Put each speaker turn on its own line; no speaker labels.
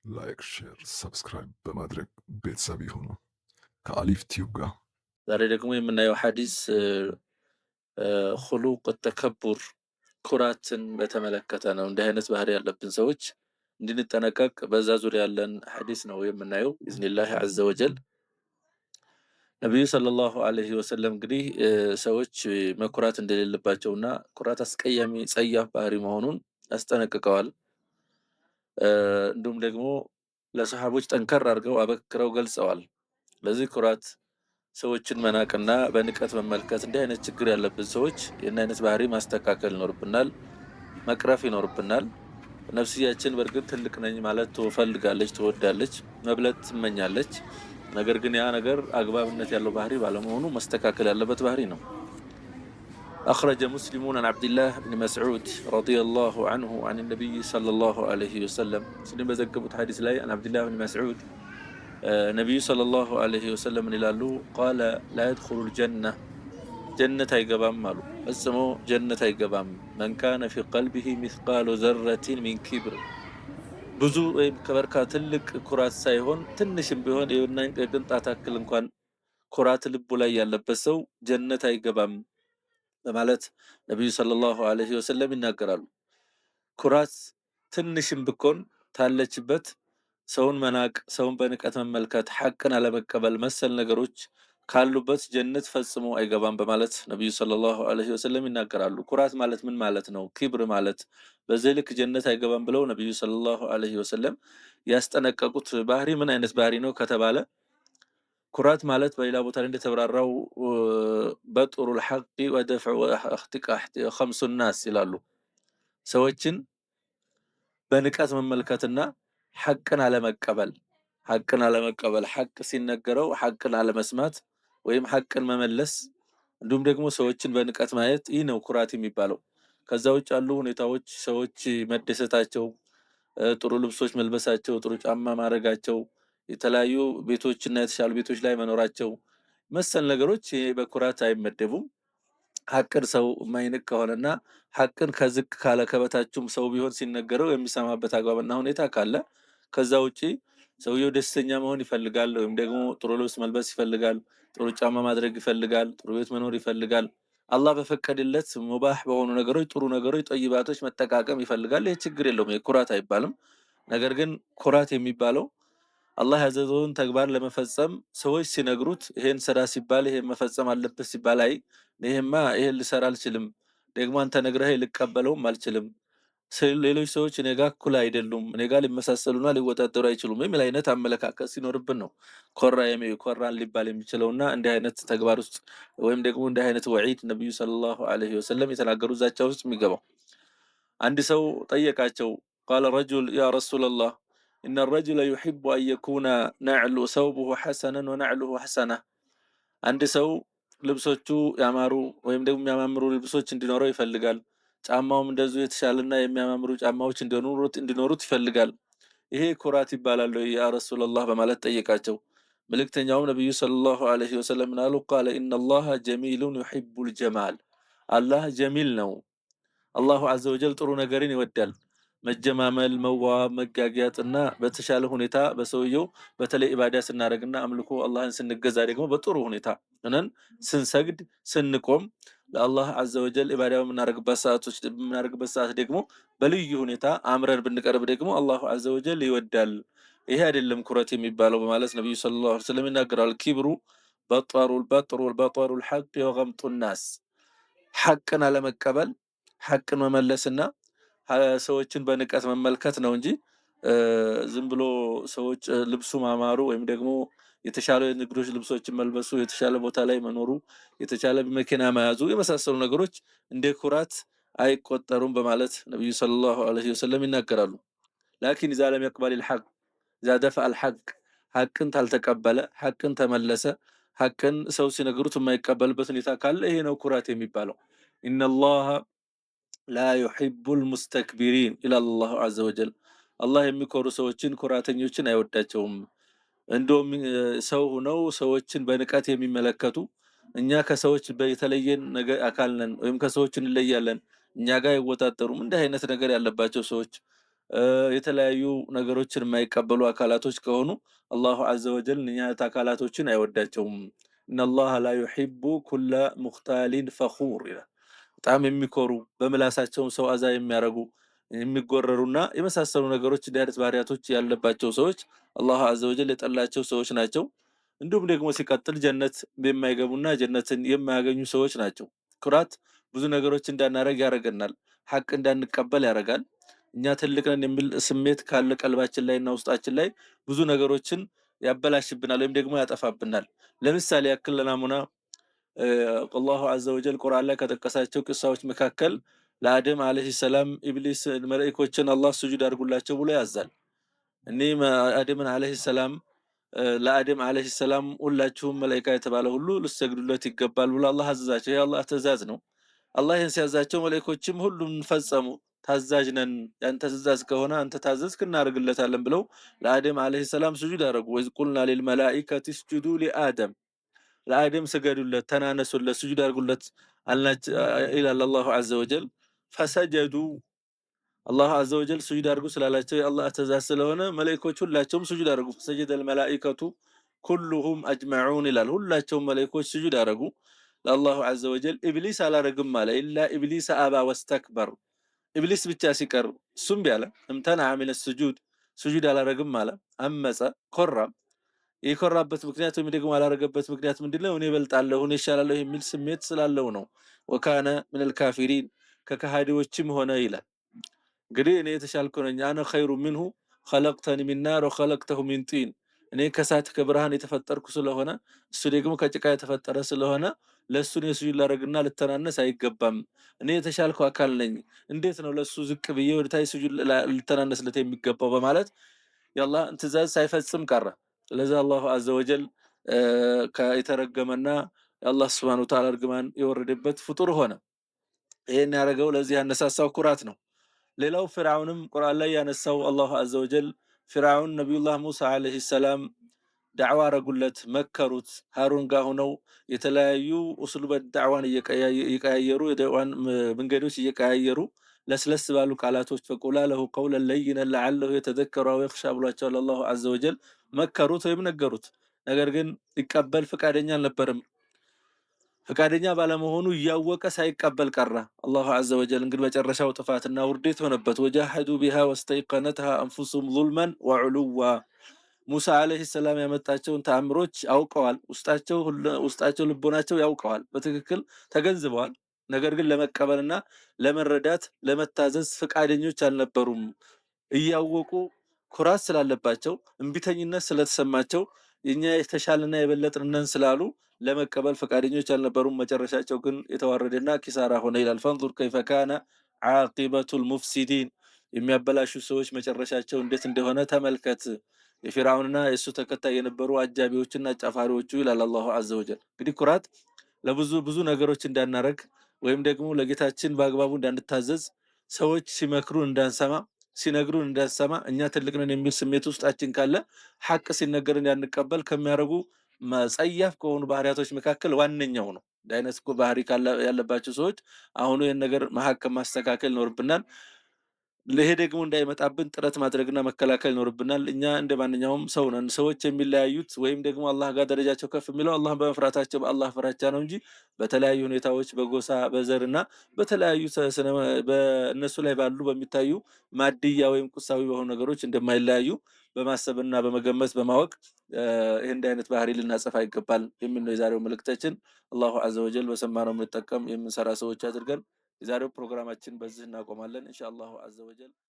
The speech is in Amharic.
Like፣ share፣ subscribe በማድረግ ቤተሰብ ይሁኑ። ከአሊፍ ቲዩብ ጋር
ዛሬ ደግሞ የምናየው ሐዲስ خلق التكبر ኩራትን በተመለከተ ነው። እንዲህ አይነት ባህሪ ያለብን ሰዎች እንድንጠነቀቅ በዛ ዙሪያ ያለን ሐዲስ ነው የምናየው بإذن الله عز وجل። ነቢዩ صلى الله عليه وسلم እንግዲህ ሰዎች መኩራት እንደሌለባቸውና ኩራት አስቀያሚ ጸያፍ ባህሪ መሆኑን አስጠነቅቀዋል። እንዲሁም ደግሞ ለሰሃቦች ጠንከር አድርገው አበክረው ገልጸዋል። ለዚህ ኩራት ሰዎችን መናቅና በንቀት መመልከት እንዲህ አይነት ችግር ያለብን ሰዎች ይህን አይነት ባህሪ ማስተካከል ይኖርብናል፣ መቅረፍ ይኖርብናል። ነፍስያችን በእርግጥ ትልቅ ነኝ ማለት ትፈልጋለች፣ ትወዳለች፣ መብለጥ ትመኛለች። ነገር ግን ያ ነገር አግባብነት ያለው ባህሪ ባለመሆኑ መስተካከል ያለበት ባህሪ ነው። أخرج مسلم عن عبد الله بن مسعود رضي الله عنه عن النبي صلى الله عليه وسلم። ሙስሊም በዘገቡት ሐዲስ ላይ عن عبد الله بن مسعود ነቢዩ صلى الله عليه وسلم ምን ይላሉ? قال لا يدخل الجنة ጀነት አይገባም አሉ። ፈጽሞ ጀነት አይገባም። من كان في قلبه مثقال ذرة من كبر፣ ብዙ ወይም ከበርካ ትልቅ ኩራት ሳይሆን ትንሽም ቢሆን የቅንጣት ያክል እንኳን ኩራት ልቡ ላይ ያለበት ሰው ጀነት አይገባም በማለት ነቢዩ صلى الله عليه وسلم ይናገራሉ። ኩራት ትንሽም ብኮን ታለችበት ሰውን መናቅ፣ ሰውን በንቀት መመልከት፣ ሐቅን አለመቀበል መሰል ነገሮች ካሉበት ጀነት ፈጽሞ አይገባም በማለት ነቢዩ صلى الله عليه وسلم ይናገራሉ። ኩራት ማለት ምን ማለት ነው? كبر ማለት በዚህ ልክ ጀነት አይገባም ብለው ነቢዩ صلى الله عليه وسلم ያስጠነቀቁት ባህሪ ምን አይነት ባህሪ ነው ከተባለ፣ ኩራት ማለት በሌላ ቦታ ላይ እንደተብራራው بطر الحق ودفع غمط الناس ይላሉ። ሰዎችን በንቀት መመልከትና ሐቅን አለመቀበል፣ ሐቅን አለመቀበል፣ ሐቅ ሲነገረው ሐቅን አለመስማት ወይም ሐቅን መመለስ፣ እንዲሁም ደግሞ ሰዎችን በንቀት ማየት፣ ይህ ነው ኩራት የሚባለው። ከዛ ውጭ ያሉ ሁኔታዎች ሰዎች መደሰታቸው፣ ጥሩ ልብሶች መልበሳቸው፣ ጥሩ ጫማ ማድረጋቸው፣ የተለያዩ ቤቶችና የተሻሉ ቤቶች ላይ መኖራቸው መሰል ነገሮች ይሄ በኩራት አይመደቡም። ሐቅን ሰው የማይንቅ ከሆነና ሐቅን ከዝቅ ካለ ከበታችሁም ሰው ቢሆን ሲነገረው የሚሰማበት አግባብና ሁኔታ ካለ፣ ከዛ ውጪ ሰውየው ደስተኛ መሆን ይፈልጋል፣ ወይም ደግሞ ጥሩ ልብስ መልበስ ይፈልጋል፣ ጥሩ ጫማ ማድረግ ይፈልጋል፣ ጥሩ ቤት መኖር ይፈልጋል። አላህ በፈቀደለት مباح በሆኑ ነገሮች፣ ጥሩ ነገሮች፣ ጠይባቶች መጠቃቀም ይፈልጋል። ይህ ችግር የለውም፣ የኩራት አይባልም። ነገር ግን ኩራት የሚባለው አላህ ያዘዘውን ተግባር ለመፈጸም ሰዎች ሲነግሩት፣ ይሄን ስራ ሲባል፣ ይሄን መፈጸም አለብህ ሲባል፣ አይ ይሄማ ይሄን ልሰራ አልችልም፣ ደግሞ አንተ ነግረህ ልቀበለውም አልችልም፣ ሌሎች ሰዎች እኔ ጋር እኩል አይደሉም፣ እኔ ጋር ሊመሳሰሉና ሊወዳደሩ አይችሉም የሚል አይነት አመለካከት ሲኖርብን ነው ኮራ ኮራን ሊባል የሚችለውና እንዲህ አይነት ተግባር ውስጥ ወይም ደግሞ እንዲህ አይነት وعيد ነቢዩ صلى الله عليه وسلم የተናገሩ ዛቻ ውስጥ የሚገባው። አንድ ሰው ጠየቃቸው። قال رجل يا رسول الله إن الرجل يحب أن يكون نعل ثوبه حسنا ونعله حسنة። አንድ ሰው ልብሶቹ ያማሩ ወይም ደግሞ የሚያማምሩ ልብሶች እንዲኖረው ይፈልጋል። ጫማውም እንደዚሁ የተሻለና የሚያማምሩ ጫማዎች እንዲኖሩት ይፈልጋል። ይሄ ኩራት ይባላል ወይ يا رسول الله በማለት ጠየቃቸው። መልእክተኛውም ነቢዩ صلى الله عليه وسلم ምናሉ? قال إن الله جميل يحب الجمال። አላህ جميل ነው። الله عز وجل ጥሩ ነገርን ይወዳል። መጀማመል፣ መዋብ፣ መጋጊያጥና በተሻለ ሁኔታ በሰውየው በተለይ ኢባዳ ስናደርግና አምልኮ አላህን ስንገዛ ደግሞ በጥሩ ሁኔታ ሆነን ስንሰግድ፣ ስንቆም፣ ለአላህ عز وجل ኢባዳ በምናደርግበት ሰዓት ደግሞ በልዩ ሁኔታ አምረን ብንቀርብ ደግሞ الله عز وجل ይወዳል። ይሄ አይደለም ኩራት የሚባለው በማለት ነቢዩ صلى الله عليه وسلم ይናገራል። الكبر بطر الحق وغمط الناس፣ ሐቅን አለመቀበል፣ ሐቅን መመለስና ሰዎችን በንቀት መመልከት ነው እንጂ ዝም ብሎ ሰዎች ልብሱ ማማሩ ወይም ደግሞ የተሻለ የንግዶች ልብሶችን መልበሱ፣ የተሻለ ቦታ ላይ መኖሩ፣ የተሻለ መኪና መያዙ የመሳሰሉ ነገሮች እንደ ኩራት አይቆጠሩም በማለት ነቢዩ صلى الله عليه وسلم ይናገራሉ። لكن إذا لم يقبل الحق، إذا دفع الحق፣ ሐቅን ታልተቀበለ፣ ሐቅን ተመለሰ፣ ሐቅን ሰው ሲነግሩት የማይቀበልበት ሁኔታ ካለ ይሄ ነው ኩራት የሚባለው። إن الله لا يحب المستكبرين ይላል الله عز وجل። አላህ የሚኮሩ ሰዎችን፣ ኩራተኞችን አይወዳቸውም። እንደውም ሰው ሆነው ሰዎችን በንቀት የሚመለከቱ፣ እኛ ከሰዎች የተለየን ነገር አካል ነን ወይም ከሰዎች እንለያለን፣ እኛ ጋር አይወጣጠሩም፣ እንዲህ አይነት ነገር ያለባቸው ሰዎች የተለያዩ ነገሮችን የማይቀበሉ አካላቶች ከሆኑ الله عز وجل እነኛ አካላቶችን አይወዳቸውም። إن الله لا يحب كل مختال فخور ይላል። በጣም የሚኮሩ፣ በምላሳቸውም ሰው አዛ የሚያረጉ፣ የሚጎረሩና የመሳሰሉ ነገሮች፣ እንዲህ አይነት ባህሪያቶች ያለባቸው ሰዎች الله عز وجل የጠላቸው ሰዎች ናቸው። እንዲሁም ደግሞ ሲቀጥል ጀነት የማይገቡና ጀነትን የማያገኙ ሰዎች ናቸው። ኩራት ብዙ ነገሮች እንዳናረግ ያደርገናል። ሐቅ እንዳንቀበል ያደርጋል። እኛ ትልቅ ነን የሚል ስሜት ካለ ቀልባችን ላይ እና ውስጣችን ላይ ብዙ ነገሮችን ያበላሽብናል ወይም ደግሞ ያጠፋብናል። ለምሳሌ ያክል ለናሙና الله عز وجل ቁርአን ላይ ከጠቀሳቸው ቅሳዎች መካከል ለአደም عليه السلام ኢብሊስ መላኢኮችን አላህ ስጁድ አድርጉላቸው ብሎ ያዛል። እኔ አደምን عليه السلام፣ ለአደም عليه السلام ሁላችሁም መላኢካ የተባለ ሁሉ ልትሰግዱለት ይገባል ብሎ አላህ አዘዛቸው። ይሄ አላህ ትእዛዝ ነው። አላህ ይህን ሲያዛቸው መላኢኮችም ሁሉም ፈጸሙ። ታዛዥ ነን፣ ያንተ ትእዛዝ ከሆነ አንተ ታዘዝክ እናደርግለታለን ብለው ለአደም عليه السلام ስጁድ አደረጉ። وإذ قلنا للملائكة اسجدوا لآدم፣ ለአደም ስገዱለት፣ ተናነሱለት፣ ስጁድ አድርጉለት ይላል الله عز وجل። فسجدوا፣ الله عز وجل ስጁድ አድርጉ ስላላቸው የአላህ ትእዛዝ ስለሆነ መላኢኮች ሁላቸውም ስጁድ አደረጉ። فسجد الملائكة كلهم أجمعون ይላል። ሁላቸውም መላኢኮች ስጁድ አደረጉ ለ الله عز وجل። ኢብሊስ አላረግም አለ። إلا إبليس أبى واستكبر፣ ኢብሊስ ብቻ ሲቀር እሱም ቢያለ امتنع من السجود፣ ስጁድ አላረግም አለ። አመፀ፣ ኮራም። የኮራበት ምክንያት ወይም ደግሞ ያላረገበት ምክንያት ምንድነው? እኔ እበልጣለሁ፣ እኔ እሻላለሁ የሚል ስሜት ስላለው ነው። وكان من الكافرين፣ ከከሃዲዎችም ሆነ ይላል። እንግዲህ እኔ የተሻልኩ ነኝ፣ أنا خير منه خلقتني من نار وخلقته من طين፣ እኔ ከእሳት ከብርሃን የተፈጠርኩ ስለሆነ እሱ ደግሞ ከጭቃ የተፈጠረ ስለሆነ ለሱ እኔ ስጁድ ላደርግና ልተናነስ አይገባም። እኔ የተሻልኩ አካል ነኝ። እንዴት ነው ለሱ ዝቅ ብዬ ወደ ታች ስጁድ ልተናነስለት የሚገባው? በማለት የአላህን ትእዛዝ ሳይፈጽም ቀረ። ለዛ الله عز وجل የተረገመና የአላህ سبحانه وتعالى እርግማን የወረደበት ፍጡር ሆነ። ይሄን ያደረገው ለዚህ ያነሳሳው ኩራት ነው። ሌላው ፍርዓውንም ቁርአን ላይ ያነሳው الله عز وجل፣ ፍርዓውን ነቢዩላህ ሙሳ عليه السلام ዳዕዋ አረጉለት፣ መከሩት። ሃሩን ጋር ሆነው የተለያዩ أسلوب ዳዕዋን እየቀያየሩ፣ የዳዕዋን መንገዶች እየቀያየሩ፣ ለስለስ ባሉ ቃላቶች فقولا له قولا لينا لعله يتذكر أو يخشى ብሏቸዋል الله عز وجل። መከሩት ወይም ነገሩት። ነገር ግን ሊቀበል ፈቃደኛ አልነበረም። ፈቃደኛ ባለመሆኑ እያወቀ ሳይቀበል ቀረ። الله عز وجل እንግዲህ መጨረሻው ጥፋትና ውርደት ሆነበት። وجحدوا بها واستيقنتها أنفسهم ظلما وعلوا። ሙሳ عليه السلام ያመጣቸውን ተአምሮች አውቀዋል። ውስጣቸው ልቦናቸው ያውቀዋል፣ በትክክል ተገንዝበዋል። ነገር ግን ለመቀበልና ለመረዳት ለመታዘዝ ፈቃደኞች አልነበሩም። እያወቁ ኩራት ስላለባቸው፣ እምቢተኝነት ስለተሰማቸው፣ የኛ የተሻለና የበለጥን ስላሉ ለመቀበል ፈቃደኞች አልነበሩም። መጨረሻቸው ግን የተዋረደና ኪሳራ ሆነ ይላል። فانظر كيف كان عاقبة المفسدين፣ የሚያበላሹ ሰዎች መጨረሻቸው እንዴት እንደሆነ ተመልከት። የፊርዓውንና የእሱ ተከታይ የነበሩ አጃቢዎችና አጫፋሪዎቹ ይላል الله عز وجل። እንግዲህ ኩራት ለብዙ ብዙ ነገሮች እንዳናረግ ወይም ደግሞ ለጌታችን በአግባቡ እንዳንታዘዝ፣ ሰዎች ሲመክሩን እንዳንሰማ፣ ሲነግሩን እንዳንሰማ፣ እኛ ትልቅ ነን የሚል ስሜት ውስጣችን ካለ ሐቅ ሲነገር እንዳንቀበል ከሚያደርጉ ጸያፍ ከሆኑ ባህሪያቶች መካከል ዋነኛው ነው። እንዲህ አይነት ባህሪ ያለባቸው ሰዎች አሁኑ ይህን ነገር መሐከም ማስተካከል ይኖርብናል። ይሄ ደግሞ እንዳይመጣብን ጥረት ማድረግና መከላከል ይኖርብናል። እኛ እንደ ማንኛውም ሰው ነን። ሰዎች የሚለያዩት ወይም ደግሞ አላህ ጋር ደረጃቸው ከፍ የሚለው አላህን በመፍራታቸው፣ በአላህ ፍራቻ ነው እንጂ በተለያዩ ሁኔታዎች በጎሳ፣ በዘርና በተለያዩ በእነሱ ላይ ባሉ በሚታዩ ማድያ ወይም ቁሳዊ በሆኑ ነገሮች እንደማይለያዩ በማሰብና በመገመት በማወቅ ይህ እንዲህ አይነት ባህሪ ልናጸፋ ይገባል የሚል ነው የዛሬው መልእክታችን። الله عز وجل በሰማነው የምንጠቀም የምንሰራ ሰዎች አድርገን። የዛሬው ፕሮግራማችን በዚህ እናቆማለን። إن شاء الله عز وجل።